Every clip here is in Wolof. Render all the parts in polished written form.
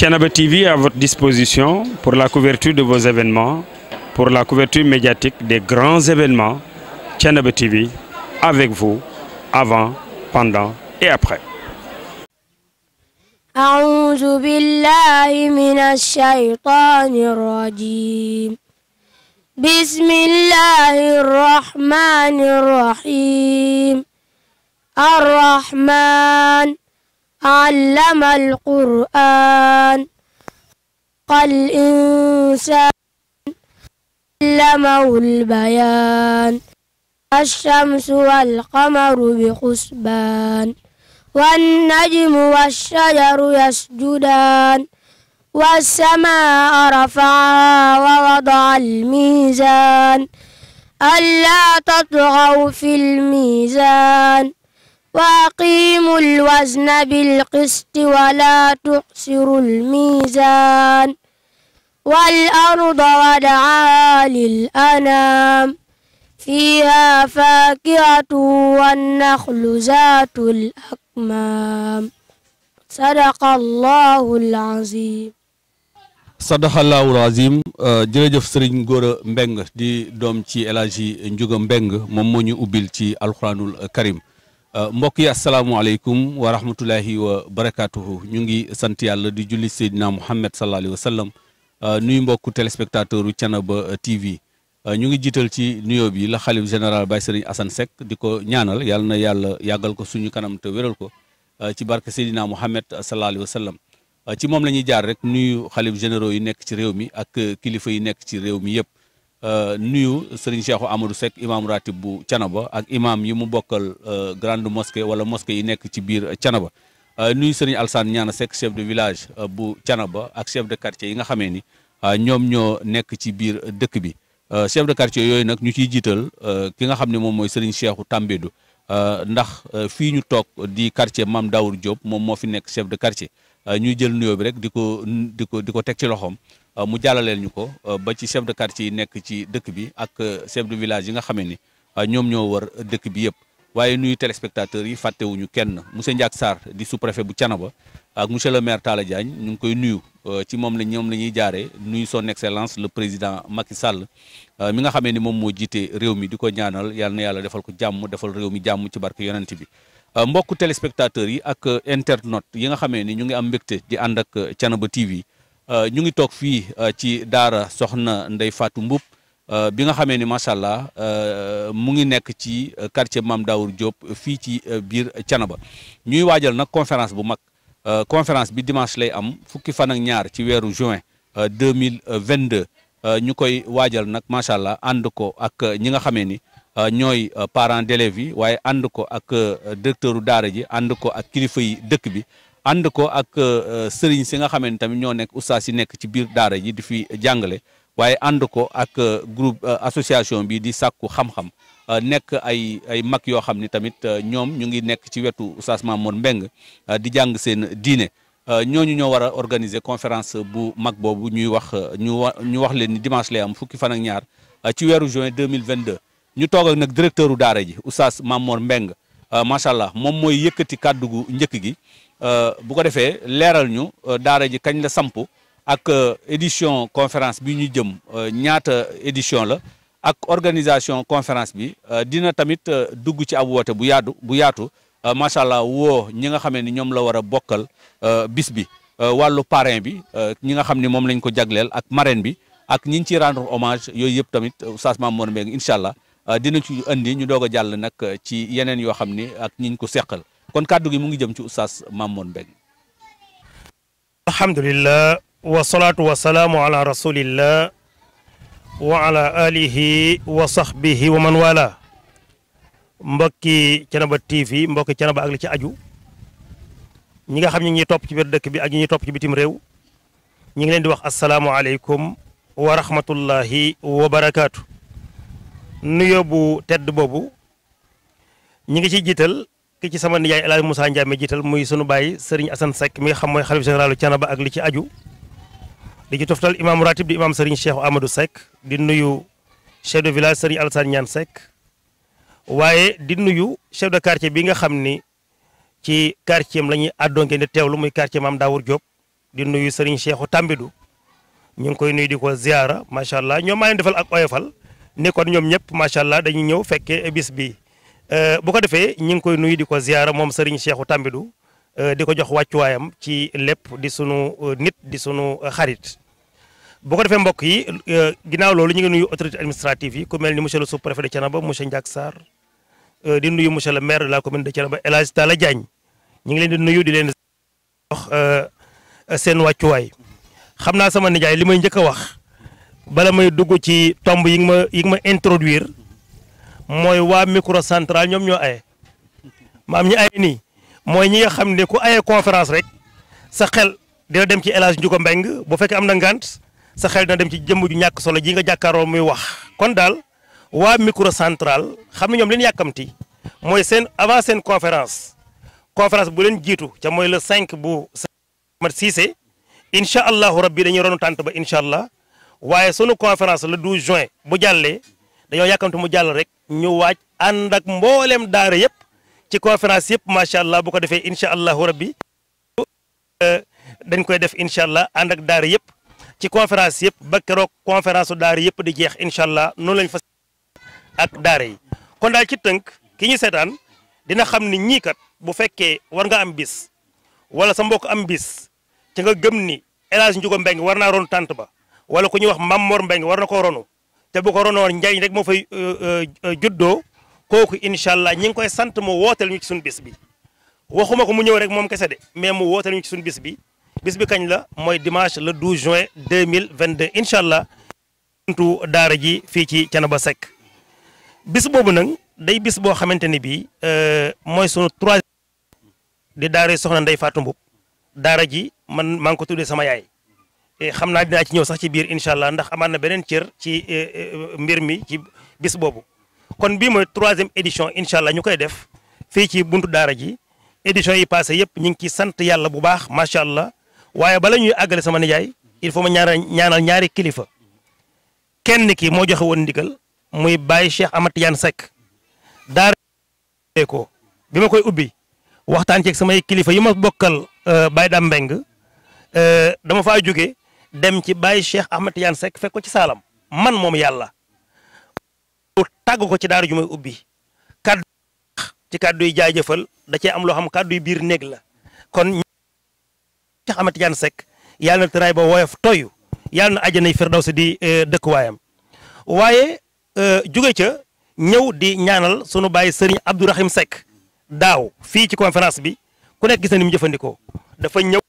Thiénaba TV à votre disposition pour la couverture de vos événements, pour la couverture médiatique des grands événements. Thiénaba TV avec vous avant, pendant et après. أعوذ بالله من الشيطان الرجيم بسم الله الرحمن الرحيم الرحمن علم القرآن قال الإنسان علمه البيان الشمس والقمر بحسبان والنجم والشجر يسجدان والسماء رفعها ووضع الميزان ألا تطغوا في الميزان وأقيموا الوزن بالقسط ولا تخسروا الميزان والأرض وضعها للأنام فيها فاكهة والنخل ذات الأكمام صدق الله العظيم. Sadaqallahul Azim. Jërëjëf Serigne Gora Mbeng di doom ci El Hadji Ndiouga Mbeng moom moo ñu ubbil ci alxuraanul karim. Mbokk yi asalaamualeykum wa rahmatullahi wa barakaatuhu. ñu ngi sant yàlla di julli Seydina Muhammad sallallahu alayhi wa sallam. Nuyu mbokku téléspectateur u Thiénaba TV. ñu ngi jiital ci nuyoo bi la xalif général Baye Serigne Assane Seck di ko ñaanal yàlla na yàlla yàggal ko suñu kanam te wéral ko ci barke Seydina Muhammad sallallahu alayhi wa sallam. ci moom la ñuy jaar rek nuyu xalif généraux yi nekk ci réew mi ak kilifa yi nekk ci réew mi yëpp. nuyu Serigne Cheikhou Amadou Seck imam ratib bu Thiénaba ak imam yi mu bokkal grande mosquée wala mosquée yi nekk ci biir Thiénaba. nuyu Serigne Alsane Ñaana Seck chef de village bu Thiénaba ak chef de quartier yi nga xamee ni ñoom ñoo nekk ci biir dëkk bi. chef de quartier yooyu nag ñu ciy jiital ki nga xam ne moom mooy Serigne Cheikhou Tambédou ndax fii ñu toog di quartier Mame Daour Diop moom moo fi nekk chef de quartier. ñuy jël nuyoo bi rek di ko teg ci loxoom mu jàllaleel ñu ko ba ci chef de quartier yi nekk ci dëkk bi ak chef de village yi nga xamee ni ñoom ñoo war dëkk bi yëpp. waaye nuyu téléspectateurs yi fàttewuñu kenn monsieur Ndiak Sarr di sous-préfet bu Thiénaba ak monsieur le maire Talla Diagne ñu ngi koy nuyu ci moom la ñuy jaaree nuyu son excellence le président Macky Sall mi nga xamee ni moom moo jiite réew mi di ko ñaanal yàlla na yàlla defal ko jàmm defal réew mi jàmm ci barke yonent bi. mbokku téléspectateurs yi ak internautes yi nga xamee ni ñu ngi am mbégte di ànd ak Thiénaba TV ñu ngi toog fii ci daara soxna Ndeye Fatou Mboup bi nga xamee ni macha allah mu ngi nekk ci quartier Mame Daour Diop fii ci biir Thiénaba ñuy waajal nag conférence bu mag conférence bi dimanche lay am fukki fan ak ñaar ci weeru juin 2022 ñu koy waajal nag macha allah ànd ko ak ñi nga xamee ni ñooy parents d'élèves yi waaye ànd ko ak directeur u daara ji ànd ko ak kilifa yi dëkk bi ànd ko ak sëriñ si nga xamee ni tamit ñoo nekk ustaas yi nekk ci biir daara ji di fi jàngale waaye ànd ko ak groupe association bi di sàkku xam-xam nekk ay mag yoo xam ni tamit ñoom ñu ngi nekk ci wetu ustaas Mamour Mbeng di jàng seen diine ñooñu ñoo war a organiser conférence bu mag boobu ñuy wax ñu wax leen ni dimanche lay am fukki fan ak ñaar ci weeru juin 2022 ñu toog ak nag directeur u daara ji oustaz Mamour Mbeng macha allah moom mooy yëkkati kàddu gu njëkk gi bu ko defee leeral ñu daara ji kañ la samp ak édition conférence bi ñu jëm ñaata édition la ak organisation conférence bi dina tamit dugg ci ab woote bu yaatu macha allah woo ñi nga xamee ni ñoom la war a bokkal bis bi wàllu parrain bi ñi nga xam ni moom lañ ko jagleel ak marraine bi ak ñi ñu ciy rendre hommage yooyu yëpp tamit oustaz Mamour Mbeng incha allah dina ci indi ñu doog a jàll nag ci yeneen yoo xam ni ak ñiñ ko seqal kon kàddu gi mu ngi jëm ci oustaz Mamour Mbeng. alhamdulillah wasalaatu wasalaamu ala rasulillah wa ala alihi wa sahbihi wa man wala mbokki Thiénaba TV mbokki Thiénaba ak li ci aju ñi nga xam ñi ngi topp ci biir dëkk bi ak ñi ñuy topp ci bitim réew ñi ngi leen di wax asalaamualeykum wa rahmatullahi wa barakaatu. nuyoo bu tedd boobu ñi ngi ciy jiital ki ci sama nijaay El Hadj Moussa Ndiame jiital muy sunu baay Serigne Assane Seck mi nga xam mooy xalif généralu Thiénaba ak li ci aju di ci toftal imam ratib di imam Serigne Cheikhou Amadou Seck di nuyu chef de village Serigne Alassane Niane Seck waaye di nuyu chef de quartier bi nga xam ni ci quartier am la ñuy àddoo ngeen di teewlu muy quartier Mame Daour Diop di nuyu Serigne Cheikhou Tambidou ñu ngi koy nuyu di ko ziara macha allah ñoom maa leen defal ak oyofal ni kon ñoom ñëpp macha allah dañuy ñëw fekkee bis bi bu ko defee ñu ngi koy nuyu di ko ziara moom Serigne Cheikhou Tambidou di ko jox wàccuwaayam ci lépp di sunu nit di sunu xarit. bu ko defee mbokk yi ginnaaw loolu ñu ngi nuyu autorité administrative yi ku mel ni monsieur le sous-préfet de Thiénaba monsieur Ndiak Sarr di nuyu monsieur le maire de la commune de Thiénaba El Hadj Talla Diagne ñu ngi leen di nuyu di leen wax seen wàccuwaay. xam naa sama nijaay li may njëkk a wax bala may dugg ci tomb yi nga ma introduire mooy waa microcentral ñoom ñoo aye maam ñi aye nii mooy ñi nga xam ne ku aye conférence rek sa xel dina dem ci El Hadj Ndiouga Mbengue bu fekkee am na ngant sa xel dina dem ci jëmm ju ñàkk solo ji nga jàkkaaroo muy wax. kon daal waa microcentral xam ne ñoom leen yàkkamti mooy seen avant seen conférence bu leen jiitu ca mooy le 5 bu mat Cissé incha allahu rabbi dañuy ronu tànt ba incha allah waaye sunu conférence le 12 juin bu jàllee dañoo yàkkamte mu jàll rek ñu waaj ànd ak mboolem daara yëpp ci conférence yëpp macha allah bu ko defee incha allahu rabbi dañ koy def incha allah ànd ak daara yëpp ci conférence yëpp ba keroog conférence su daara yëpp di jeex incha allah noonu lañ fas ak daara yi. kon daal ci tënk ki ñu seetaan dina xam ni ñii kat bu fekkee war nga am bis wala sa mbokk am bis. ci nga gëm ni El Hadj Ndiouga Mbengue war naa ronu tànt ba wala ku ñuy wax Mam Mor Mbengue war na ko ronu te bu ko ronoon njariñ rek moo fay juddoo kooku incha allah ñi ngi koy sant mu wooteel ñu ci suñu bis bi. waxuma ko mu ñëw rek moom kese de mais mu wooteel ñu ci suñu bis bi kañ la mooy dimanche le 12 juin 2022 incha allah. buntu daara ji fii ci Thiénaba Seck bis boobu nag day bis boo xamante ni bii mooy sunu 3 di daara soxna Ndeye Fatou Mboup daara ji man maa ngi ko tuddee sama yaay xam naa dinaa ci ñëw sax ci biir incha allah ndax amaan na beneen cër ci mbir mi ci bis boobu. kon bii mooy 3e édition incha allah ñu koy def fii ci buntu daara ji édition yi passé yëpp ñu ngi ciy sant yàlla bu baax macha allah waaye bala ñuy àggale sama nijaay il faut ma ñaanal ñaari kilifa. kenn ki moo joxe woon ndigal muy Baye Cheikh Ahmad Tidiane Seck daara ko bi ma koy ubbi waxtaan ceeg samay kilifa yi ma bokkal Baye Dame Mbengue dama faa jóge dem ci Baye Cheikh Ahmad Tidiane Seck fekk ko ci saalam man moom yàlla tàgg ko ci daara ju may ubbi kaddu ci kaddu yi jaajëfal da cee am loo xam kaddu yi biir néeg la kon Cheikh Ahmad Tidiane Seck yàlla na tëraay ba woyof toyu yàlla na àjjanay firdawsi di dëkkuwaayam waaye jóge ca ñëw di ñaanal sunu Baye Serigne Abdourahim Seck daaw fii ci conférence bi ku nekk gis na ni mu jëfandikoo dafa ñëw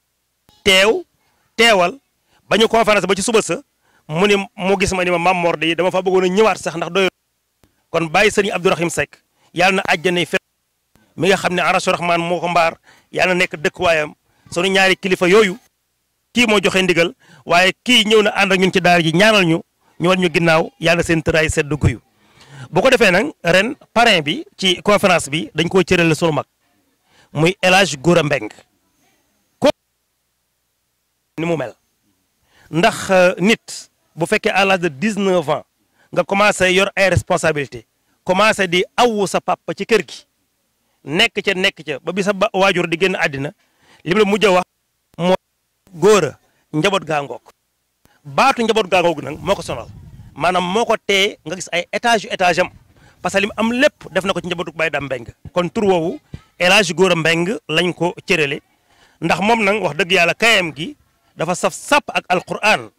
teewal ba ñu conférence ba ci suba sa mu gis ma ni ma Mam Mor de dama fa bëggoon a ñëwaat sax ndax doy kon Baye Serigne Abdourahim Seck yàlla na àjjanay firdawsi mi nga xam ne Arashu Rahman moo ko mbaar yàlla na nekk dëkkuwaayam sunu ñaari kilifa yooyu kii moo joxe ndigal waaye kii ñëw na ànd ak ñun ci daara ji ñaanal ñu war ñu ginnaaw yàlla seen tëraay sedd guyu bu ko defee nag ren parrain bi ci conférence bi dañ koo cërale sunu mag muy El Hadj Gora Mbengue ko ni mu mel ndax nit bu fekkee à l'âge de 19 ans nga commencé yor ay responsabilité commencé di awwu sa papa ci kër gi nekk ca ba bi sa waajur di génn àddina li mu la mujj a wax moo góora njaboot gaa ngoog baatu njaboot gaa ngoog nag moo ko sonal maanaam moo ko tee nga gis ay étage am parce que li mu am lépp def na ko ci njabootu Baye Dame Mbengue kon tur woowu El Hadj Gora Mbengue lañ ko cërale ndax moom nag wax dëgg yàlla kayam gi dafa saf sàpp ak alquran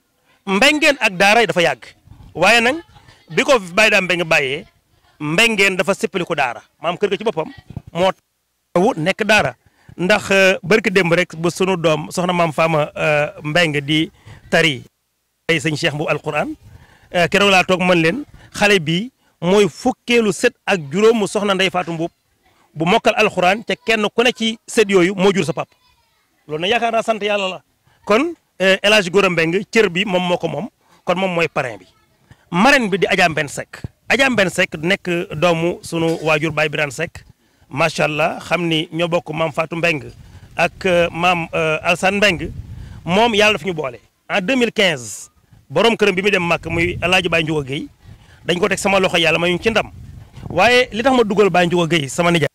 mbengeen ak daara yi dafa yàgg waaye nag bi ko Baye Dame Mbengue bàyyee mbengeen dafa sippali ko daara maam kër ga ci boppam moo tawu nekk daara ndax barki démb rek ba sunu doom soxna maam Fama Mbengue di tari ay sëñ Cheikh bu alquran keroog laa toog mën leen xale bi mooy fukkeelu sët ak juróomu soxna Ndeye Fatou Mboup bu mokkal alquran te kenn ku ne ci sët yooyu moo jur sa pap loolu nag yaakaar naa sant yàlla la kon El Hadj Gora Mbengue cër bi moom moo ko moom kon moom mooy parrain bi marraine bi di Adja Mbène Seck Adja Mbène Seck nekk doomu sunu waajur Baye Birane Seck macha allah xam ni ñoo bokk maam Fatou Mbengue ak maam Alsane Mbengue moom yàlla daf ñu boole en 2015 borom këram bi mu dem màkk muy El Hadj Baye Ndiouga Guèye dañ ko teg sama loxo yàlla ma ñu ci ndam waaye li tax ma dugal Baye Ndiouga Guèye sama nijaay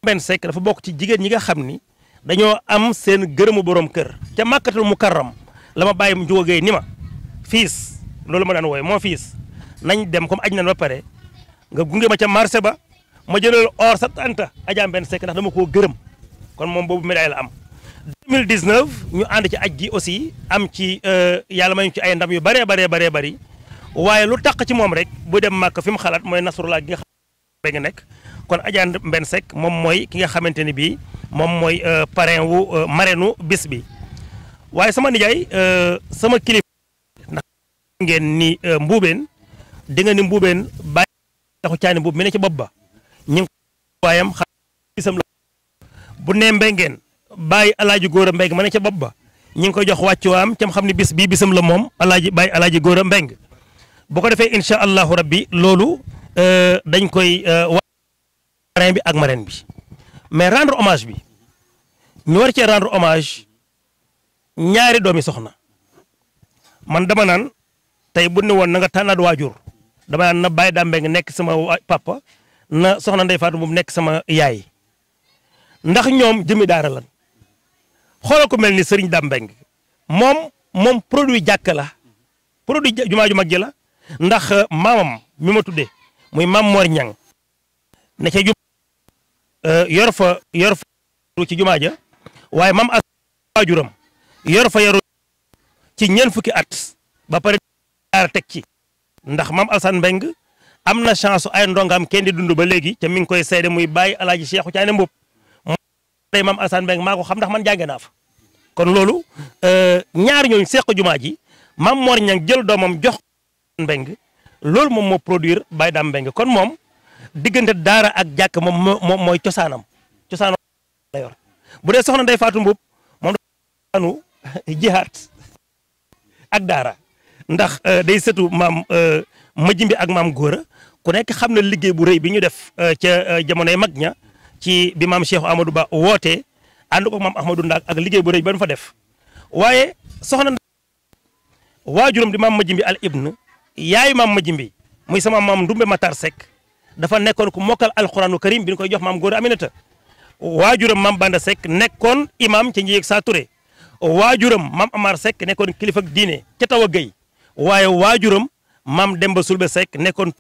Mbène Seck dafa bokk ci jigéen ñi nga xam ni dañoo am seen gërëmu borom kër ca Makkatul Mukarram la ma bàyyi mu jógee ni ma fiis loolu ma daan wooye moo fiis nañ dem comme aj nañ ba pare nga gunge ma ca marché ba ma jëlal or sa tanta Adja Mbène Seck ndax dama koo gërëm kon moom boobu médaille la am 2019 ñu ànd ci aj gi aussi am ci yàlla may ñu ci ay ndam yu bëree bëri waaye lu taq ci moom rek bu dem màkk fi mu xalaat mooy Nasrullah gi nga xam nga nekk kon Adja Mbène Seck moom mooy ki nga xamante ni bii moom mooy parrain wu marraine bis bi waaye sama nijaay sama kilifa ndax ngeen ni mbuubeen di nga ni mbuubeen bàyyi taxu caani mbuub mi ne ci bopp ba ñu ngi waayam xam bisam la bu nee mbengeen bàyyi alaaji góor a mbeng ma ne ca bopp ba ñu ngi koy jox wàccuwaam cam xam ne bis bii bisam la moom bàyyi alaaji góor a mbeng bu ko defee incha allahu rabbi loolu dañ koy marraine bi ak marraine bi mais rendre hommage bi ñu war cee rendre hommage ñaari doomi soxna man dama naan tey bu ne woon na nga tànnaat waajur dama naan na bàyyi daa mbeng nekk sama papa na soxna Ndeye Fatou moom nekk sama yaay ndax ñoom jëmi daara lan xoolal ko mel ni Serigne Dame Mbengue moom produit jàkk la produit jumaa ju mag ji la ndax maamam mi ma tuddee muy maam Mor Ñang ne ca yor fa ci jumaa ja waaye maam as waajuram yor fa yaru ci ñeent fukki at ba pare daara teg ci ndax maam Alsane Mbengue am na chance ay ndongam kenn di dund ba léegi te mi ngi koy seede muy bàyyi alaaji Cheikhu Caane Mbub tey maam Alsane Mbengue maa ko xam ndax man jànge naa fa kon loolu ñaar ñooñu seq jumaa ji maam Mor Ñang jël doomam jox Mbengue loolu moom moo produire Baye Dame Mbengue kon moom diggante daara ak jàkk moom mooy cosaanam la yor bu dee soxna Ndeye Fatou Mbub moom daanu jihaat ak daara ndax day sëtu maam Majimbi ak maam Góora ku nekk xam na liggéey bu rëy bi ñu def ca jamonoy mag ña ci bi maam Cheikh Amadou Ba wootee ànd ko maam Ahmadou Ndak ak liggéey bu rëy ba nu fa def waaye soxna waajuram di maam Majimbi al ibn yaayu maam Majimbi muy sama maam Ndumbe Matar Seck dafa nekkoon ku mokkal alxuraanu karim bi ñu koy jox maam Góora Aminata waajuram maam Banda Seck nekkoon imam ca Njiyeg Saa Touré waajuram maam Amar Seck nekkoon kilifa diine ca Tawa Gueye waaye waajuram maam Demba Sulbe Seck nekkoon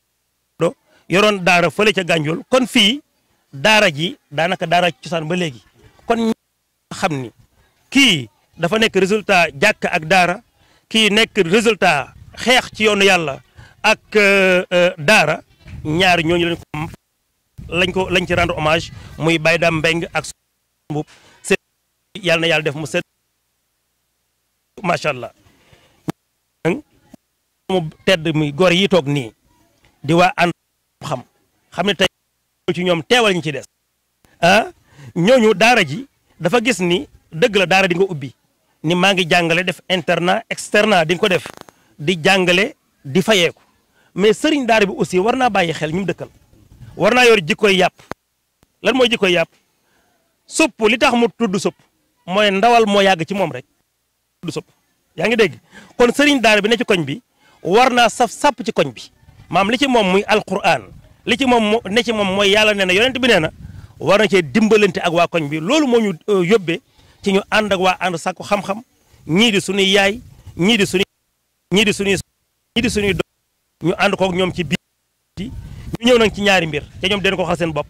yoroon daara fële ca Gànjool kon fii daara ji daanaka daara cosaan ba léegi kon xam ni kii dafa nekk résultat jàkk ak daara kii nekk résultat xeex ci yoonu yàlla ak daara ñaar ñooñu lañ ci rendre hommage muy Baye Dame Mbengue ak Mbub yàlla na yàlla def mu set macha allah mu tedd muy góor yi toog nii di waa ànd xam ne tey ci ñoom teewal ñu ci des ñooñu daara ji dafa gis ni dëgg la daara di nga ubbi ni maa ngi jàngale def internat externat di nga ko def di jàngale di fayeeku mais sëriñ daara bi aussi war naa bàyyi xel ñu dëkkal war naa yor jikkoy yàpp lan mooy jikkoy yàpp supp li tax mu tudd supp mooy ndawal moo yàgg ci moom rek tudd supp yaa ngi dégg kon sëriñ daara bi ne ci koñ bi war naa saf sàpp ci koñ bi maam li ci moom muy alquran li ci moom ne ci moom mooy yàlla nee na yonent bi nee na war na cee dimbalante ak waa koñ bi loolu moo ñu yóbbee ci ñu ànd ak waa ànd sàkku xam-xam ñii di suñuy yaay ñii di suñuy doom ñu ànd kook ñoom ci biir ñu ñëw nañ ci ñaari mbir te ñoom den ko waxal seen bopp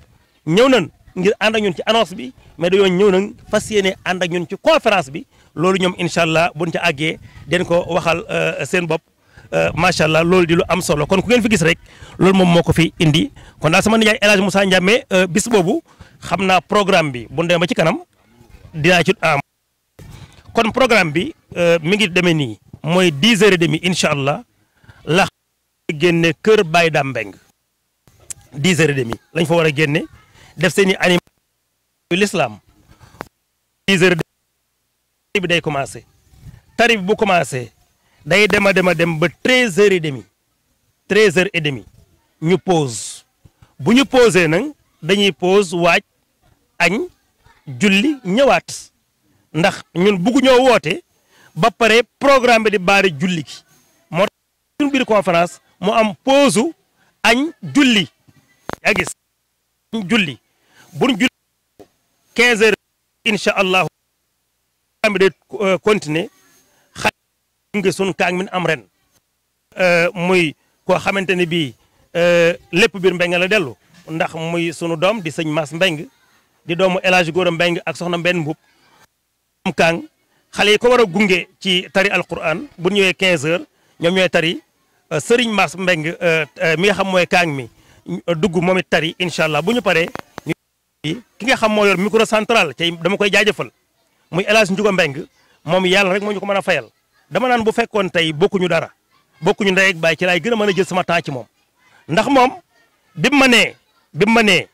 ñëw nañ ngir ànd ak ñun ci annonce bi mais dañoo ñëw nañ fas yéene ànd ak ñun ci conférence bi loolu ñoom incha allah buñ ca àggee den ko waxal seen bopp macha allah loolu di lu am solo kon ku ngeen fi gis rek loolu moom moo ko fi indi kon daal sama nijaay El Hadj Moussa Ndiame bis boobu xam naa programme bi bu ndee ba ci kanam dinaa ci am kon programme bi mi ngi demee nii mooy 10h30 incha allah la génne kër Baye Dame Mbengue 10h30 lañ fa war a génne def seen i animation l'islam 10h30 bi day commencé tarif bu commencé day dem a dem ba 13h30 13h30 ñu pause bu ñu posé nag dañuy pause waaj añ julli ñëwaat ndax ñun buggu ñoo woote ba pare programme bi di baare julli gi moo tax suñu biir conférence mu am pause añ julli yaa gis julli buñ julli 15h incha allah bi day continuer ngi sun kaang min am ren muy koo xamante ne bii lépp biir Mbeng la dellu ndax muy sunu doom di sëñ Mass Mbeng di doomu El Hadj Gora Mbeng ak soxna Mbenn Mbub am kaang xale yi ko war a gunge ci tari alquran bu ñëwee 15 heures ñoom ñooy tari sëriñ Mass Mbeng mi nga xam mooy kaang mi dugg moom it tari incha allah bu ñu paree ki nga xam moo yor micro central te dama koy jaajëfal muy El Hadj Ndiouga Mbeng moom yàlla rek moo ñu ko mën a fayal dama naan bu fekkoon tey bokkuñu dara bokkuñu ndey ak baay ci laay gën a mën a jël sama temps ci moom ndax moom bi mu ma nee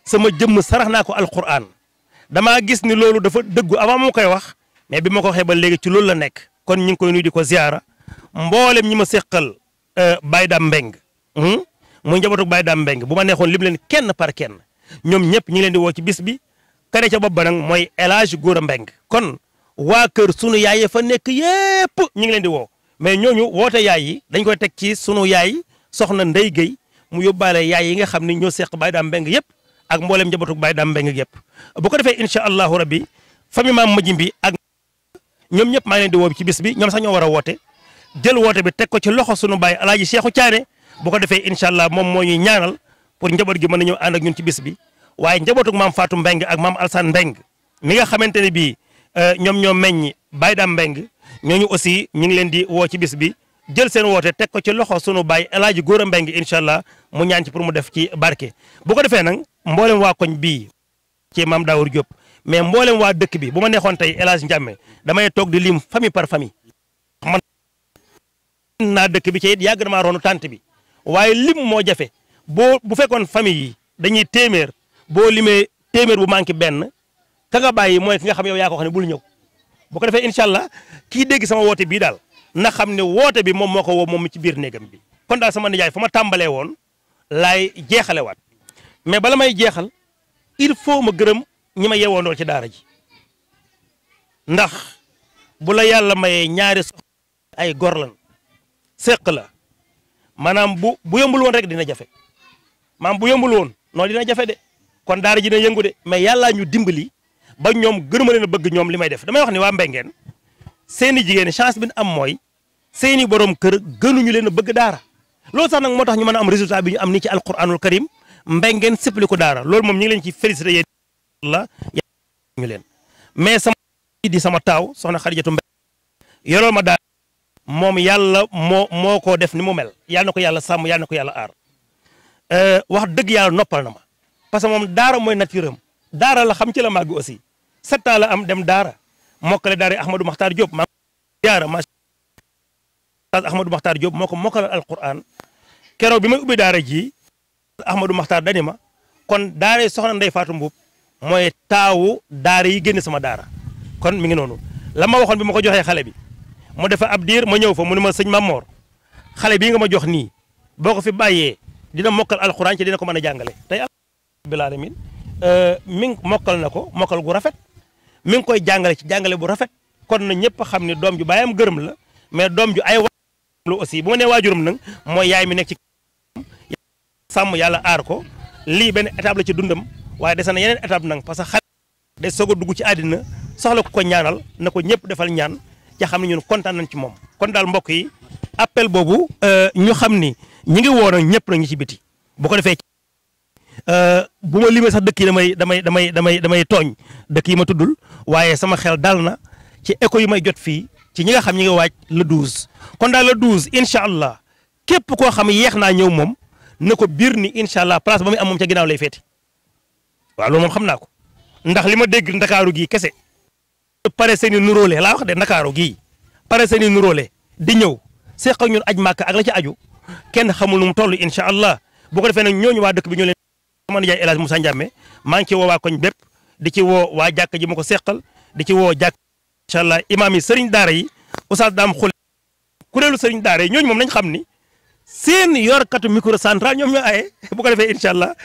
sama jëmm sarax naa ko alquran damaa gis ni loolu dafa dëggu avant moo koy wax mais bi ma ko waxee ba léegi ci loolu la nekk kon ñu ngi koy nuyu di ko ziara mboolem ñi ma seqal Baye Dame Mbeng muy njabootu Baye Dame Mbeng bu ma neexoon lim leen kenn par kenn ñoom ñëpp ñi ngi leen di woo ci bis bi kare ca bopp ba nag mooy El Hadj Gora Mbeng kon waa kër sunu yaay yi fa nekk yépp ñu ngi leen di woo mais ñooñu woote yaay yi dañ koy teg ci sunu yaay soxna Ndey Guèye mu yóbbaale yaay yi nga xam ne ñoo seq Baye Dame Mbeng yëpp ak mboolem njabootu Baye Dame Mbeng yëpp bu ko defee incha allahu rabbi famille maam Majim bi ak ñoom ñëpp maa ngi leen di woo ci bis bi ñoom sax ñoo war a woote jël woote bi teg ko ci loxo sunu baay alaaji Seexu Caane bu ko defee incha allah moom moo ñuy ñaanal pour njaboot gi mën a ñëw ànd ak ñun ci bis bi waaye njabootuk maam Fatou Mbeng ak maam Alsane Mbeng mi nga xamante ne bii ñoom ñoo meññ Baye Dame Mbeng ñooñu aussi ñu ngi leen di woo ci bis bi jël seen woote teg ko ci loxo sunu baay El Hadj Gora Mbeng incha allah mu ñaan ci pour mu def ci barke bu ko defee nag mboolem waa koñ bii ci maam Daawur Diop mais mboolem waa dëkk bi bu ma neexoon tey El Hadj Ndiame damay toog di lim famille par famille man naa dëkk bi ci it yàgg na maa roonu tànt bi waaye lim moo jafe bu fekkoon famille yi dañuy téeméer boo limee téeméer bu manqué benn ka nga bàyyi mooy ki nga xam yow yaa ko wax ne bul ñëw bu ko defee incha allah kii dégg sama woote bii daal na xam ne woote bi moom moo ko woo moom ci biir néegam bi kon daal sama nijaay fa ma tàmbalee woon laay jeexalewaat mais bala may jeexal il faut ma gërëm ñi ma yeewoondool ci daara ji ndax bu la yàlla mayee ñaari ay gor lan seq la maanaam bu yombul woon rek dina jafe maanaam bu yombul woon noonu dina jafe de kon daara ji dina yëngu de mais yàllaa ñu dimbali ba ñoom gënuma leen a bëgg ñoom li may def damay wax ni waa Mbengeen seeni jigéen chance bi ñu am mooy seeni borom kër gënuñu leen a bëgg daara loolu sax nag moo tax ñu mën a am résultat bi ñu am nii ci alquranul karim Mbengeen sippali ko daara loolu moom ñu ngi leen ci félicité yéen la ñu leen mais sama di sama taaw soxna Xadijatu Mbeng yorool ma daara moom yàlla moo ko def ni mu mel yàlla na ko yàlla sàmm yàlla na ko yàlla aar wax dëgg yàlla noppal na ma parce que moom daara mooy nature am daara la xam ci la màgg aussi 7 ans la am dem daara mokkale daara Ahmadou Makhtar Diop maa yaara ma Ahmadou Makhtar Diop moo ko mokkale alquran keroog bi may ubbi daara ji Ahmadou Makhtar dani ma kon daara soxna Ndey Fatou Mboup mooy taawu daara yi génn sama daara kon mi ngi noonu la ma waxoon bi ma ko joxee xale bi mu defa ab diir ma ñëw fa mu ne ma sëñ Mamor xale bii nga ma jox nii boo ko fi bàyyee dina mokkal alquran ci dina ko mën a jàngale tey bil alamin mi ngi mokkal na ko mokkal gu rafet mi ngi koy jàngale ci jàngale bu rafet kon na ñëpp xam ne doom ju bàyyam gërëm la mais doom ju ay waajuram la aussi bu ma nee waajuram nag mooy yaay mi nekk ci sàmm yàlla aar ko lii benn étape la ci dundam waaye des na yeneen étape nag parce que xale day soog a dugg ci àddina soxla ko ñaanal na ko ñëpp defal ñaan ca xam ne ñun kontaan nañ ci moom kon daal mbokk yi appel boobu ñu xam ni ñi ngi woon ak ñëpp nag ñi ci biti bu ko defee bu ma limee sax dëkk yi damay tooñ dëkk yi ma tuddul waaye sama xel dal na ci écho yi may jot fii ci ñi nga xam ñi ngi waaj le 12 kon daal le 12 incha allah képp koo xam yeex naa ñëw moom na ko biir ni incha allah place ba muy am moom ca ginnaaw lay feeti waaw loolu moom xam naa ko ndax li ma dégg ndakaaru gii kese pare seen i nuróole laa wax de ndakaaru gii pare seen i nuróole di ñëw seq ak ñun aj màkk ak la ci aju kenn xamul nu mu toll incha allah bu ko defee nag ñooñu waa dëkk bi ñoo leen sama nijaay El Hadj Moussa Ndiame maa ngi ci woo waa koñ bépp di ci woo waa jàkk ji ma ko seqal di ci woo jàkk incha allah imaam yi sëriñ daara yi oustaz daam xule kuréelu sëriñ daara yi ñooñu moom nañ xam ni seen yorkatu micro central ñoom ñoo aye bu ko defee incha allah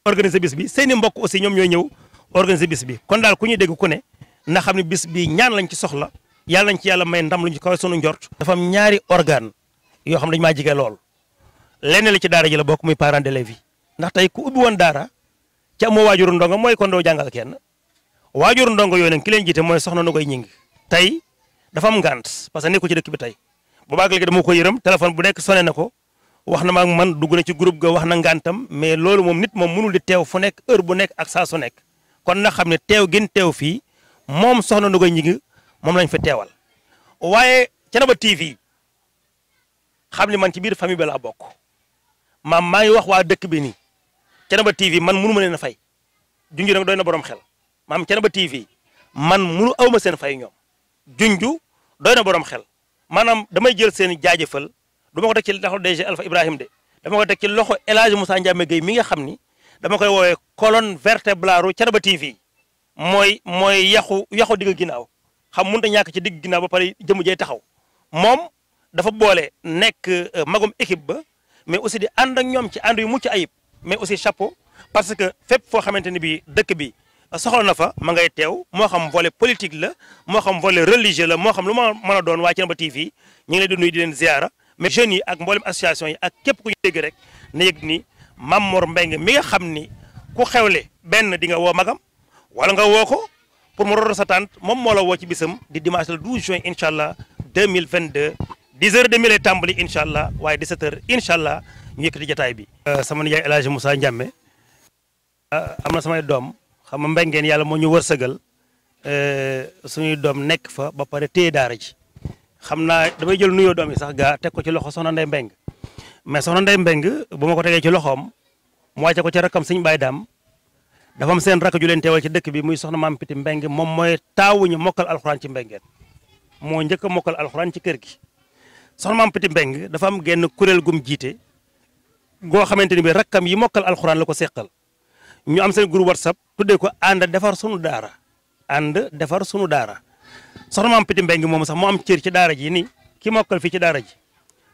organiser bis bi seen i mbokk aussi ñoom ñooy ñëw organiser bis bi kon daal ku ñuy dégg ku ne na xam ne bis bi ñaan lañ ci soxla yàlla nañ ci yàlla may ndam luñ ci kaw sunu njort dafa am ñaari organe yoo xam dañu maa jige lool lenn la ci daara ji la bokk muy parents d'élèves yi ndax tey ku ubbi woon daara ci amoo waajuru ndongo mooy kon doo jàngal kenn waajur ndongo yooyu nag ki leen jiite mooy soxna Nogoy Ñing tey dafa am ngànt parce que nekku ci dëkk bi tey boobaag léegi dama ko yërëm téléphone bu nekk sonné na ko wax na ma ak man dugg na ci groupe ga wax na ngàntam mais loolu moom nit moom mënul di teew fu nekk heure bu nekk ak saa su nekk kon na xam ne teew gën teew fii moom soxna Nogoy Ñing moom lañ fa teewal waaye Thiénaba TV xam ni man ci biir famille bi laa bokk maa ngi wax waa dëkk bi nii Thiénaba TV man mënu ma leen a fay junju nag doy na borom xel maam Thiénaba TV man mënu awma seen fay ñoom junju doy na borom xel maanaam damay jël seen jaajëfal du ma ko teg ci loxo DG Alpha Ibrahim de dama ko teg ci loxo El Hadj Moussa Ndiame Gueye mi nga xam ni dama koy woowee colonne vertébrale Thiénaba TV mooy yaxu digg ginnaaw xam mënut a ñàkk ci digg ginnaaw ba pare jëmu jey taxaw moom dafa boole nekk magum équipe ba mais aussi di ànd ak ñoom ci ànd yu mucc ayib mais aussi chapeau parce que fépp foo xamante ni bi dëkk bi soxla na fa ma ngay teew moo xam volet politique la moo xam volet religieux la moo xam lu ma mën a doon waa Thiénaba TV ñu ngi leen di nuyu di leen ziara mais jeunes yi ak mboolem association yi ak képp ku ñu dégg rek na yëg ni Mame Mor Mbengue mi nga xam ni ku xewle benn di nga woo magam wala nga woo ko pour mu rodo sa tante moom moo la woo ci bisam di dimanche le 12 juin incha allah 2022 10h30 lay tàmbali incha allah waaye 17h incha allah ñu yëkkati jotaay bi. sama nijaay El Hadj Moussa Ndiame am na samay doom xam nga mbengeen yàlla moo ñu wërsëgal suñuy doom nekk fa ba pare téye daara ji xam naa damay jël nuyoo doom yi sax gaa teg ko ci loxo soxna Ndeye Mbeng mais soxna Ndeye Mbeng bu ma ko tegee ci loxoom mu wàcce ko ci rakkam Sëñ Baye Daam dafa am seen rakk ju leen teewal ci dëkk bi muy soxna Maam Piti Mbeng moom mooy taawuñu mokkal alxuraan ci mbengeen moo njëkk a mokkal alxuraan ci kër gi soxna Maam Piti Mbeng dafa am genn kuréel gum jiite goo xamante ni bi rakkam yi mokkal alxuraan la ko seqal ñu am seen groupe WhatsApp tuddee ko ànd defar sunu daara ànd defar sunu daara soxna Maam Piti Mbeng moom sax mu am cër ci daara ji ni ki mokkal fii ci daara ji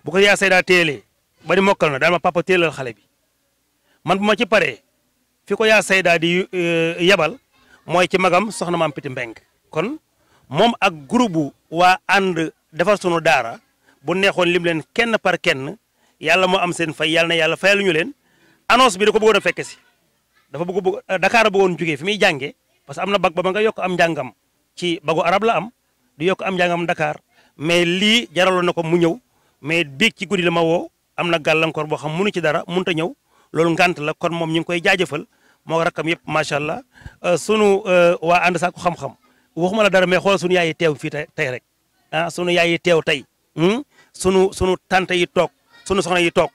bu ko yaa saydaa téelee ba ni mokkal na daal ma papa téelal xale bi man bu ma ci paree fi ko yaa saydaa di yabal mooy ci magam soxna Maam Piti Mbeng kon moom ak groupe waa ànd defar sunu daara bu neexoon lim leen kenn par kenn yàlla moo am seen fay yàlla na yàlla fayal ñu leen annonce bi da ko bëggoon a fekke si dafa bëgg Dakar bëggoon jógee fi muy jàngee parce que am na bag ba nga yokk am njàngam ci bagu arab la am di yokk am njàngam Dakar mais lii jaraloon na ko mu ñëw mais biig ci guddi la ma woo am na gàllankoor boo xam munu ci dara mënut a ñëw loolu ngant la kon moom ñu ngi koy jaajëfal moo rakkam yëpp macha allah sunu waa ànd saako xam-xam waxuma la dara mais xoolal sunu yaay yi teew fii tey rek ah sunu yaay yi teew tey sunu tante yi toog sunu soxna yi toog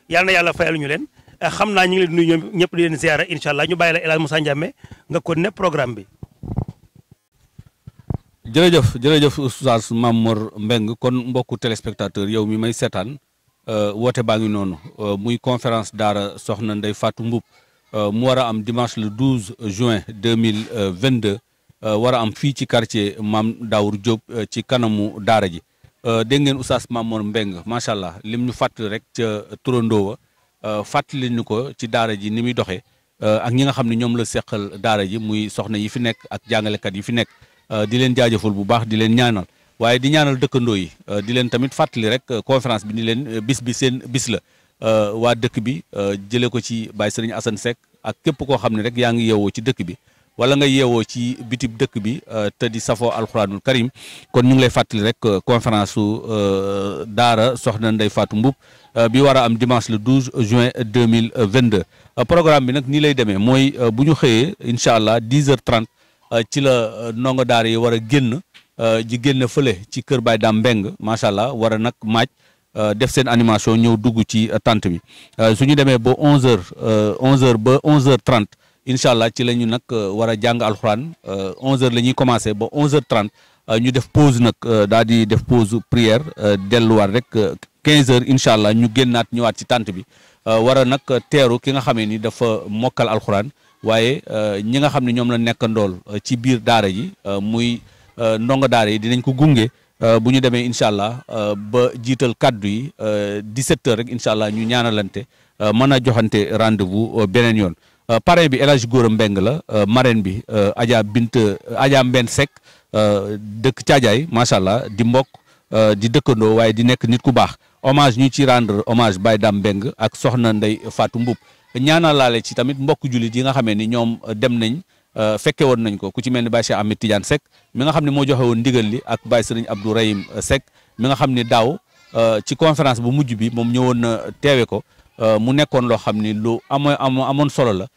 yàlla na yàlla fayal ñu leen xam naa ñu ngi leen di nuyu ñoom ñëpp di leen ziara incha allah ñu bàyyi la El Hadj Moussa Ndiame nga ko ne programme bi. jërëjëf Oustaz Mame Mor Mbengue kon mbokku téléspectateur yow mi may seetaan woote baa ngi noonu muy conférence daara soxna Ndeye Fatou Mboup mu war a am dimanche le 12 juin 2022 war a am fii ci quartier Mame Daour Diop ci kanamu daara ji dégg ngeen Oustaz Mame Mor Mbengue macha allah lim ñu fàttali rek ca turandoo wa fàttali ñu ko ci daara ji ni muy doxee ak ñi nga xam ne ñoom la seqal daara ji muy soxna yi fi nekk ak jàngalekat yi fi nekk di leen jaajëfal bu baax di leen ñaanal waaye di ñaanal dëkkandoo yi di leen tamit fàttali rek conférence bi ni leen bis bi seen bis la waa dëkk bi jëlee ko ci Baye Serigne Assane Seck ak képp koo xam ne rek yaa ngi yeewoo ci dëkk bi wala nga yeewoo ci bitib dëkk bi te di safoo alxuraanul karim kon ñu ngi lay fàttali rek conférence su daara soxna Ndeye Fatou Mboup bi war a am dimanche le 12 juin 2022 programme bi nag nii lay demee mooy bu ñu xëyee incha allah 10h30 ci la ndongo daara yi war a génn ji génn fële ci kër Baye Dame Mbeng macha allah war a nag maaj def seen animation ñëw dugg ci tente bi su ñu demee ba 11h ba 11h30 incha allah ci la ñu nag war a jàng alxuraan 11h la ñuy commencé ba 11h30 ñu def pause nag daal di def pause prière delluwaat rek 15h incha allah ñu génnaat ñëwaat ci tente bi war a nag teeru ki nga xamee ni dafa mokkal alxuraan waaye ñi nga xam ne ñoom la nekkandool ci biir daara ji muy ndongo daara yi dinañ ko gunge bu ñu demee incha allah ba jiital kaddu yi 17h rek incha allah ñu ñaanalante mën a joxante rendez-vous beneen yoon. parrain bi El Hadj Gora Mbeng la marraine bi Adja Mbenn Seck dëkk Caajaay macha allah di mbokk di dëkkandoo waaye di nekk nit ku baax hommage ñu ci rendre hommage Baye Dame Mbeng ak soxna Ndeye Fatou Mboup ñaanal laale ci tamit mbokk jullit yi nga xamee ni ñoom dem nañ fekke woon nañ ko ku ci mel ni Baye Cheikh Ahmed Tidiane Seck mi nga xam ne moo joxe woon ndigal li ak Baye Serigne Abdou Rahim Seck mi nga xam ne daaw ci conférence bu mujj bi moom ñëwoon na teewe ko mu nekkoon loo xam ni lu amoon solo la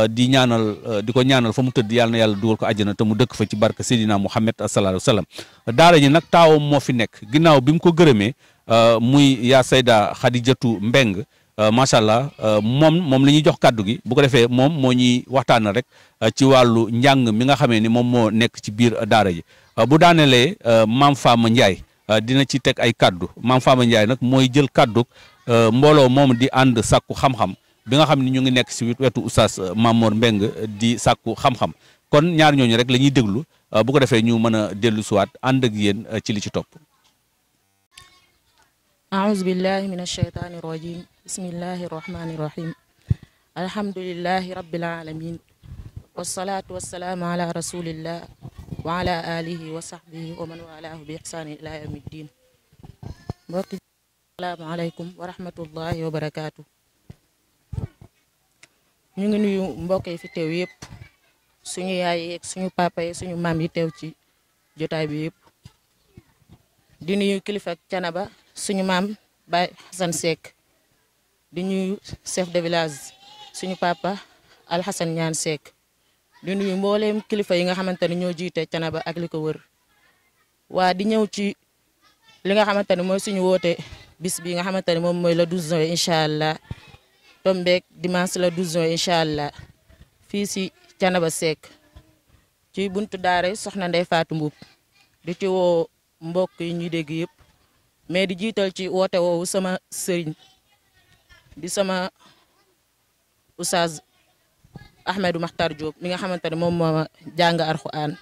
di ñaanal di ko ñaanal fa mu tëdd yàlla na yàlla dugal ko àjjana te mu dëkk fa ci barke Seydina Muhammad sallallahu alayhi wa sallam daara ñi nag taawam moo fi nekk ginnaaw bi mu ko gërëmee muy yaa Sayda Khadijatu Mbeng macha allah moom la ñuy jox kàddu gi bu ko defee moom moo ñuy waxtaan rek ci wàllu njàng mi nga xamee ni moom moo nekk ci biir daara ji bu daanelee maam Fama Ndiaye dina ci teg ay kàddu maam Fama Ndiaye nag mooy jël kàddu mbooloo moom di ànd sàkku xam-xam bi nga xam ne ñu ngi nekk si wetu oustaz Mamor Mbeng di sàkku xam-xam kon ñaar ñooñu rek la ñuy déglu bu ko defee ñu mën a dellu siwaat ànd ak yéen ci li ci topp. أعوذ بالله من الشيطان الرجيم بسم الله الرحمن الرحيم الحمد لله رب العالمين والصلاة والسلام على رسول الله وعلى آله وصحبه ومن والاه بإحسان إلى يوم الدين السلام عليكم ورحمة الله وبركاته ñu ngi nuyu mbokk yi fi teew yëpp suñu yaay ak suñu papa yi suñu maam yi teew ci jotaay bi yëpp di nuyu kilifa Thiénaba suñu maam Baye Hassan Seck di nuyu chef de village suñu papa Alhassane Ñaan Seck di nuyu mbooleem kilifa yi nga xamante ne ñoo jiite Thiénaba ak li ko wër waa di ñëw ci li nga xamante ne mooy suñu woote bis bi nga xamante ne moom mooy le 12 juin incha allah tombeek dimanche le 12 juin incha allah fii si Thiénaba Seck ci buntu daara soxna Ndeye Fatou Mbuub di ci woo mbokk yi ñuy dégg yëpp mais di jiital ci woote woowu sama sëriñ di sama oustaz Ahmedou Makhtar Diop mi nga xamante ne moom moo jàng Alxuraan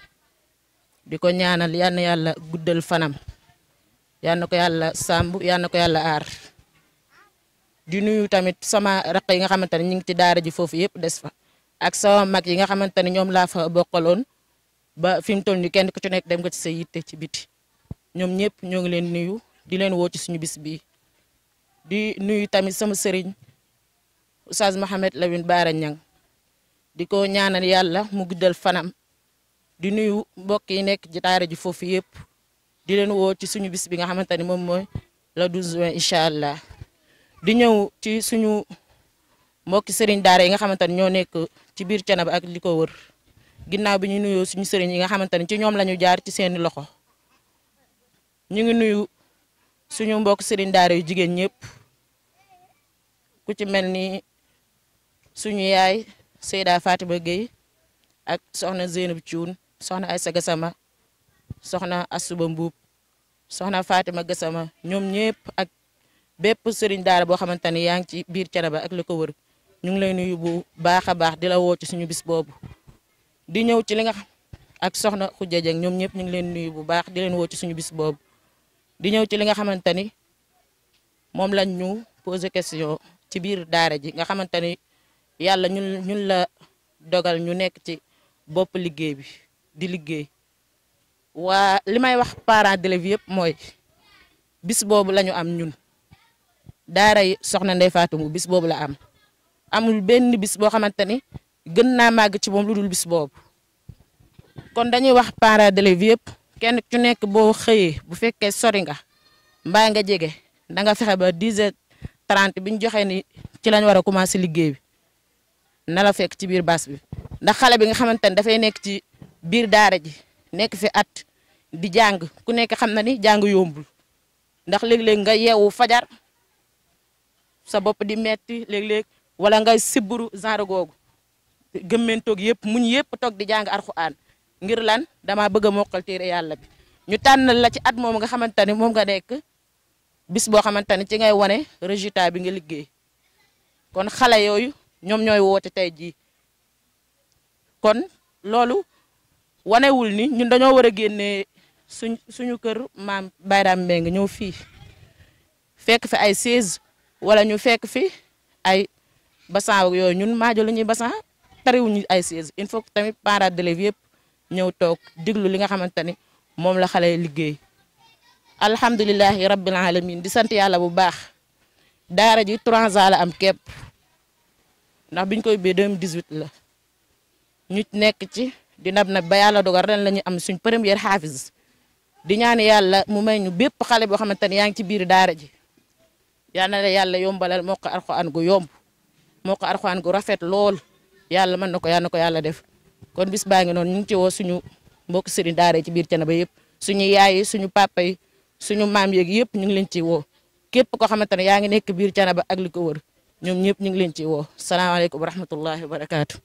di ko ñaanal yal na yàlla guddal fanam yal na ko yàlla sàmb yal na ko yàlla aar di nuyu tamit sama raq yi nga xamante ne ñu ngi ci daara ji foofu yëpp des fa ak sama mag yi nga xamante ne ñoom laa fa bokkaloon ba fi mu toll nii kenn ku ci nekk dem nga ci sa yitte ci biti ñoom ñëpp ñoo ngi leen nuyu di leen woo ci suñu bis bi di nuyu tamit sama sëriñ Oustaz Mohamed Lawine Bara Niang di ko ñaanal yàlla mu guddal fanam di nuyu mbokk yi nekk ci daara ji foofu yëpp di leen woo ci suñu bis bi nga xamante ne moom mooy le 12 juin incha allah di ñëw ci suñu mbokki sëriñ daara yi nga xamante ne ñoo nekk ci biir Thiénaba ak li ko wër ginnaaw bi ñu nuyoo suñu sëriñ yi nga xamante ne ci ñoom la ñu jaar ci seeni loxo ñu ngi nuyu suñu mbokk sëriñ daara yu jigéen ñëpp ku ci mel ni suñu yaay Seyda Fatima Gueye ak soxna Zeynab Thioune soxna Aïssa Gassama soxna Asuba Mbuub soxna Fatima Gassama ñoom ñëpp ak bépp sëriñ daara boo xamante ne yaa ngi ci biir Thiénaba ak li ko wër ñu ngi lay nuyu bu baax a baax di la woo ci suñu bis boobu di ñëw ci li nga ak soxna Khoudia Dieng ñoom ñëpp ñu ngi leen nuyu bu baax di leen woo ci suñu bis boobu di ñëw ci li nga xamante ni moom lañ ñu posé question ci biir daara ji nga xamante ni yàlla ñun la dogal ñu nekk ci bopp liggéey bi di liggéey waa li may wax parents d'élèves yëpp mooy bis boobu la ñu am ñun daara yi soxna Ndeye Fatou Mbuub bis boobu la am amul benn bis boo xamante ni gën naa màgg ci moom lu dul bis boobu kon dañuy wax parents d'élèves yëpp kenn ku nekk boo xëyee bu fekkee sori nga mbaa nga jege da nga fexe ba 10h30 bi ñu joxe ni ci lañ war a commencé liggéey bi na la fekk ci biir bas bi ndax xale bi nga xamante ni dafay nekk ci biir daara ji nekk fi at di jàng ku nekk xam na ni jàng yombul ndax léeg-léeg nga yeewu fajar sa bopp di metti léeg-léeg wala nga siburu genre googu gëmmentoog yëpp muñ yëpp toog di jàng Alxuraan ngir lan dama bëgg a mokkal téere yàlla bi ñu tànnal la ci at moom nga xamante ni moom nga nekk bis boo xamante ni ci ngay wane résultat bi nga liggéey kon xale yooyu ñoom ñooy woote tey jii kon loolu wanewul ni ñun dañoo war a génnee suñu kër maam Bayram Mbengue ñëw fii fekk fi ay 16 wala ñu fekk fi ay basan yooyu ñun maajo la ñuy basan tariwuñu ay 16 il faut que tamit parents d'élèves yëpp ñëw toog diglu li nga xamante ni moom la xale liggéey alhamdulilahi rabbil alamin di sant yàlla bu baax daara ji 3 ans la am képp ndax biñ koy ubbee 2018 la ñu nekk ci di nab ba yàlla dogal ren la ñu am suñ première xaafis di ñaan yàlla mu may ñu bépp xale boo xamante ne yaa ngi ci biir daara ji yal na la yàlla yombalal moo ko alxuraan gu yomb moo ko alxuraan gu rafet lool yàlla mën na ko yàlla def kon bis baa ngi noonu ñu ngi ci woo suñu mbokk sëriñ daara yi ci biir Thiénaba yëpp suñu yaay yi suñu papa yi suñu maam yeeg yëpp ñu ngi leen ci woo képp koo xamante ne yaa ngi nekk biir Thiénaba ak li ko wër ñoom ñëpp ñu ngi leen ci woo salaamaaleykum wa rahmatullahi wa barakaatu.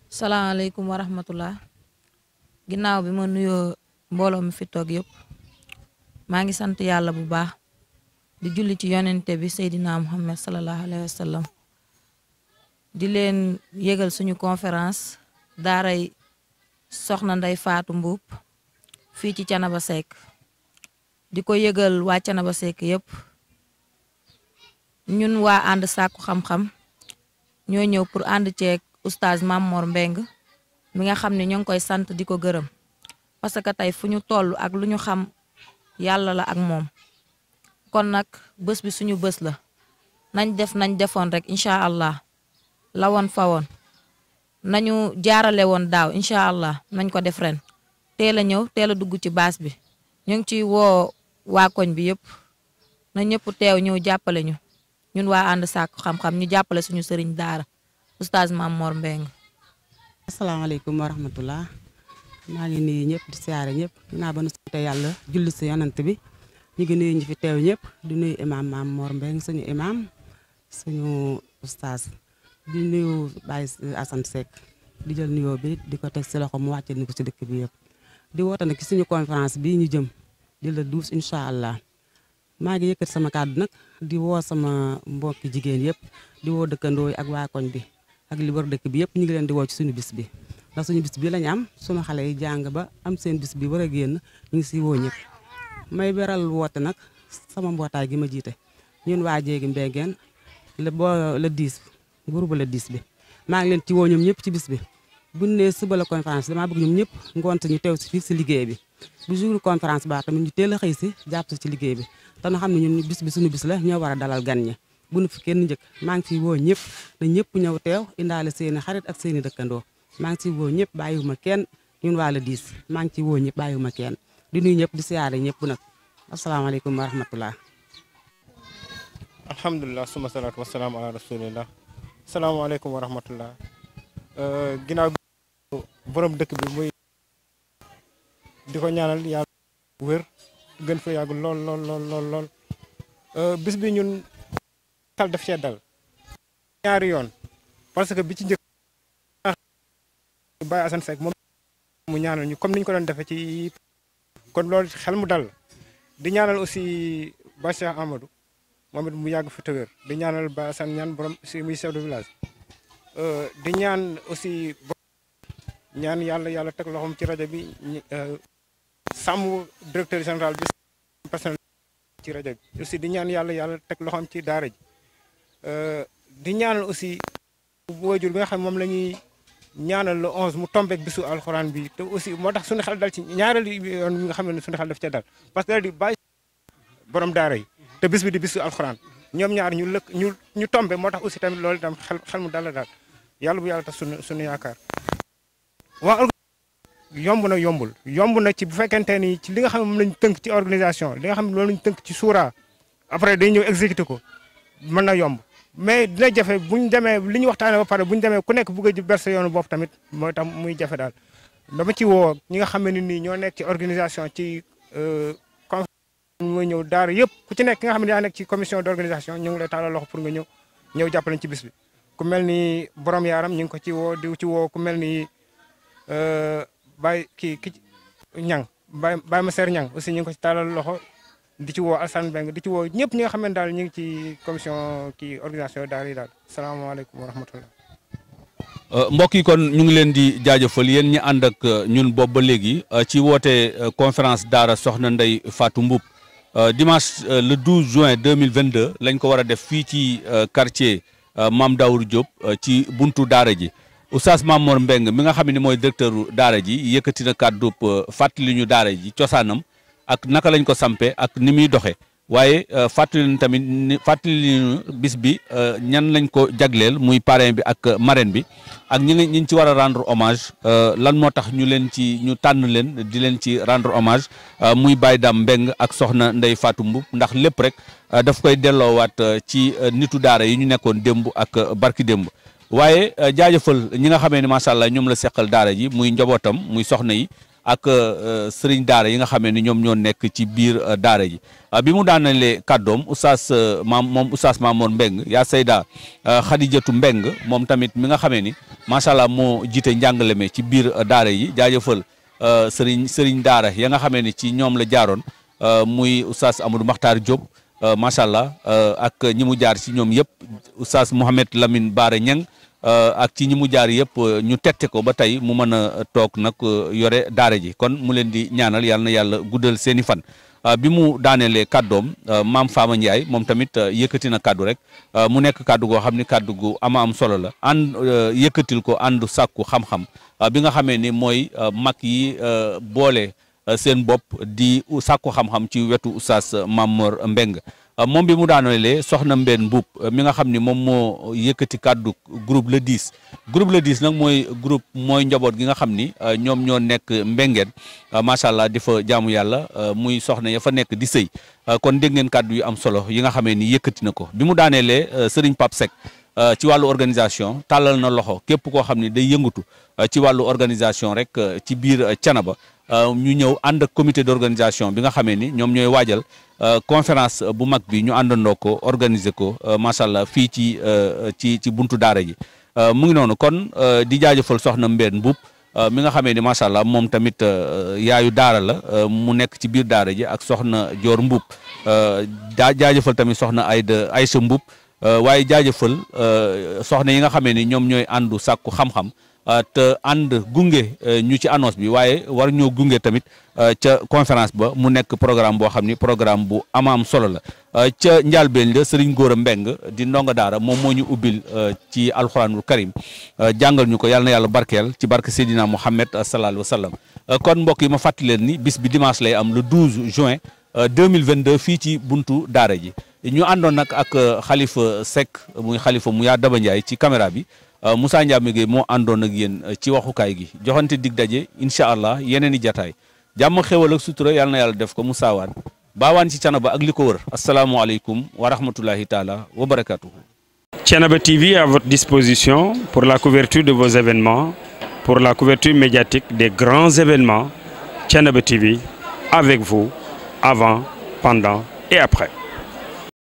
salaamaaleykum wa rahmatullah ginnaaw bi ma nuyoo mbooloo mi fi toog yëpp maa ngi sant yàlla bu baax di julli ci yonente bi Seydina Muhammad sallallahu alayhi wa sallam di leen yëgal suñu conférence daaray soxna Ndeye Fatou Mboup fii ci Thiénaba Seck di ko yëgal waa Thiénaba Seck yëpp ñun waa ànd sàkku xam-xam ñoo ñëw pour ànd ceeg oustaz Mame Mor Mbeng mi nga xam ne ñoo ngi koy sant di ko gërëm parce que tey fu ñu toll ak lu ñu xam yàlla la ak moom kon nag bés bi suñu bés la nañ def nañ defoon rek incha allah la woon fa woon nañu jaarale woon daaw incha allah nañ ko def ren teel a ñëw teel a dugg ci baas bi ñu ngi ciy woo waa koñ bi yëpp na ñëpp teew ñëw jàppale ñu ñun waa ànd sàkku xam-xam ñu jàppale suñu sëriñ daara oustaz Mame Mor Mbeng. asalaamaaleykum wa rahmatullah maa ngi nuyu ñëpp di siyaare ñëpp dinaa ba nu sant yàlla julli si yonant bi ñu ngi nuyu ñu fi teew ñëpp di nuyu imam Mame Mor Mbeng suñu imam suñu oustaz di nuyu Baye Assane Seck di jël nuyoo bi di ko teg si loxo mu wàcce ni ko si dëkk bi yëpp di woote nag ci suñu conférence bii ñu jëm di la 12 incha allah maa ngi yëkkat sama kàddu nag di woo sama mbokki jigéen yëpp di woo dëkkandoo yi ak waa koñ bi ak li wër dëkk bi yëpp ñu ngi leen di woo ci suñu bis bi ndax suñu bis bi lañu am suñu xale yi jàng ba am seen bis bi war a génn ñu ngi si woo ñëpp may beral woote nag sama mbootaay gi ma jiite ñun waa Jéegi Mbengeen le 10 groupe le 10 bi maa ngi leen ci woo ñoom ñëpp ci bis bi bu ñu nee suba la conférence damaa bëgg ñoom ñëpp ngoon ñu teew si fii si liggéey bi bu jour conférence ba tamit ñu teel a xëy si jàpp si ci liggéey bi te ñu xam ne ñun bis bi suñu bis la ñoo war a dalal gan ñi bu nu fi kenn njëkk maa ngi ciy woo ñëpp na ñëpp ñëw teew indaale seeni xarit ak seeni dëkkandoo maa ngi ciy woo ñëpp bàyyiwuma kenn ñun waa le 10 maa ngi ciy woo ñëpp bàyyiwuma kenn di nuyu ñëpp di siyaare ñëpp nag asalaamaaleykum wa rahmatullah alhamdulilah suma salaatu wasalaamu ala rasulillah asalaamaaleykum wa rahmatullah ginnaaw bi borom dëkk bi muy di ko ñaanal yàlla wér gën fa yàgg lool bis bi ñun xel daf cee dal ñaari yoon parce que bi ci njëkk Baye Assane Seck moom mu ñaanal ñu comme niñ ko doon defee ci kon loolu xel mu dal di ñaanal aussi Baye Cheikh Amadou moom it mu yàgg fa tëwér di ñaanal Baye Assane ñaan borom si muy chef de village di ñaan aussi ñaan yàlla teg loxoom ci rajo bi sàmm directeur général bi personnel ci rajo bi aussi di ñaan yàlla teg loxoom ci daara ji di ñaanal aussi waajur bi nga xam moom la ñuy ñaanal le 11 mu tombeek bisu alxuraan bi te aussi moo tax suñu xel dal ci ñaareelu yoon bi nga xam ne suñu xel daf ca dal parce que di bàyyi borom daara yi te bis bi di bisu alxuraan ñoom ñaar ñu tombe moo tax aussi tamit loolu itam xel mu dal la daal yàlla bu yàlla tax suñu yaakaar waa yomb na ci bu fekkente ni ci li nga xam ne moom lañu tënk ci organisation li nga xam ne loolu lañu tënk ci suura après day ñëw exécuter ko mën na yomb mais dina jafe buñ demee li ñu waxtaanee ba pare buñ demee ku nekk bëgg a berse yoonu bopp tamit mooy tam muy jafe daal dama ci woo ñi nga xam ne nii ñoo nekk ci organisation ci conférence mooy ñëw daara yëpp ku ci nekk ki nga xam ne yaa nekk ci commission d' organisation ñu ngi lay taalal loxo pour nga ñëw jàppale ci bis bi ku mel ni borom yaaram ñu ngi ko ci woo di ci woo ku mel ni Baye ñang Baye Masser ñang aussi ñu ngi ko ci taalal loxo di ci woo Assane Beng di ci woo ñëpp ñi nga xam ne daal ñu ngi ci commission organisation daara yi daal salaamaaleykum wa rahmatullah mbokk yi kon ñu ngi leen di jaajëfal yéen ñi ànd ak ñun boobu ba léegi ci woote conférence daara soxna Ndeye Fatou Mboup dimanche le 12 juin 2022 lañ ko war a def fii ci quartier Mame Daour Diop ci buntu daara ji oustaz Mame Mor Mbeng mi nga xam ne mooy directeur daara ji yëkkati na kàddu fàttali ñu daara ji cosaanam ak naka lañ ko sampe ak ni muy doxe waaye fàttali tamit bis bi ñan lañ ko jagleel muy parrain bi ak marraine bi ak ñi ci war a rendre hommage lan moo tax ñu tànn leen di leen ci rendre hommage muy Baye Dame Mbeng ak soxna Ndey Fatou Mboup ndax lépp rek daf koy delloowaat ci nitu daara yi ñu nekkoon démb ak barki démb. waaye jaajëfal ñi nga xamee ne macha allah ñoom la seqal daara ji muy njabootam muy soxna yi ak sëriñ daara yi nga xamee ni ñoom ñoo nekk ci biir daara ji bi mu daanalee kàddoom oustaz Mamor Mbeng yaa sayda Xadijatu Mbeng moom tamit mi nga xamee ni macha allah moo jiite njàngale me ci biir daara yi jaajëfal sëriñ daara ya nga xamee ni ci ñoom la jaaroon muy oustaz Amadou Makhtar Diop macha allah ak ñi mu jaar ci ñoom yëpp oustaz Mouhamed Lamine Baara Ñang ak ci ñi mu jaar yëpp ñu tette ko ba tey mu mën a toog nag yore daara ji kon mu leen di ñaanal yàlla na yàlla guddal seeni fan. bi mu daanelee kàddoom maam Fama Ndiaye moom tamit yëkkati na kàddu rek mu nekk kàddu goo xam ni kàddu gu am solo la yëkkatil ko àndu sàkku xam-xam bi nga xamee ni mooy mag yi boole seen bopp di sàkku xam-xam ci wetu oustaz Mamor Mbeng moom bi mu daanelee soxna Mbène Mboup mi nga xam ni moom moo yëkkati kàddu groupe le 10 nag mooy njaboot gi nga xam ni ñoom ñoo nekk Mbengeen macha allah di fa jaamu yàlla muy soxna ya fa nekk di sëy kon dégg ngeen kàddu yu am solo yi nga xamee ni yëkkati na ko bi mu daanelee Serigne Pape Seck ci wàllu organisation tàllal na loxo képp koo xam ni day yëngatu ci wàllu organisation rek ci biir Thiénaba ñu ñëw ànd ak comité d'organisation bi nga xamee ni ñoom ñooy waajal conférence bu mag bi ñu àndandoo ko organiser ko macha allah fii ci buntu daara ji mu ngi noonu kon di jaajëfal soxna Mbène Mboup mi nga xamee ni macha allah moom tamit yaayu daara la mu nekk ci biir daara ji ak soxna Dior Mboup jaajëfal tamit soxna Aïcha Mboup waaye jaajëfal soxna yi nga xamee ni ñoom ñooy àndu sàkku xam-xam te ànd gunge ñu ci annonce bi waaye war ñoo gunge tamit ca conférence ba mu nekk programme boo xam ni programme bu am solo la ca njàlbeen la Serigne Gora Mbeng di ndongo daara moom moo ñu ubbil ci alxuraanul karim jàngal ñu ko yàlla na yàlla barkeel ci barke Seydina Mouhamed sallallahu alayhi wa sallam kon mbokk yi ma fàttali leen ni bis bi dimanche lay am le 12 juin 2022 fii ci buntu daara ji ñu àndoon nag ak Khalifa Seck muy Khalifa mu yaa Daba Ndiaye ci caméra bi Moussa Ndiame Gueye moo àndoon ak yéen ci waxukaay gi joxante dig daje incha allah yeneen i jataay jàmm xéwal ak sutura yàlla na yàlla def ko mu saawaan baawaan ci Thiénaba ak li ko wër asalaamualeykum wa rahmatullahi taala wa barakatuhu. Thiénaba TV à votre disposition pour la couverture de vos événements, pour la couverture médiatique des grands événements. Thiénaba TV avec vous avant, pendant et après.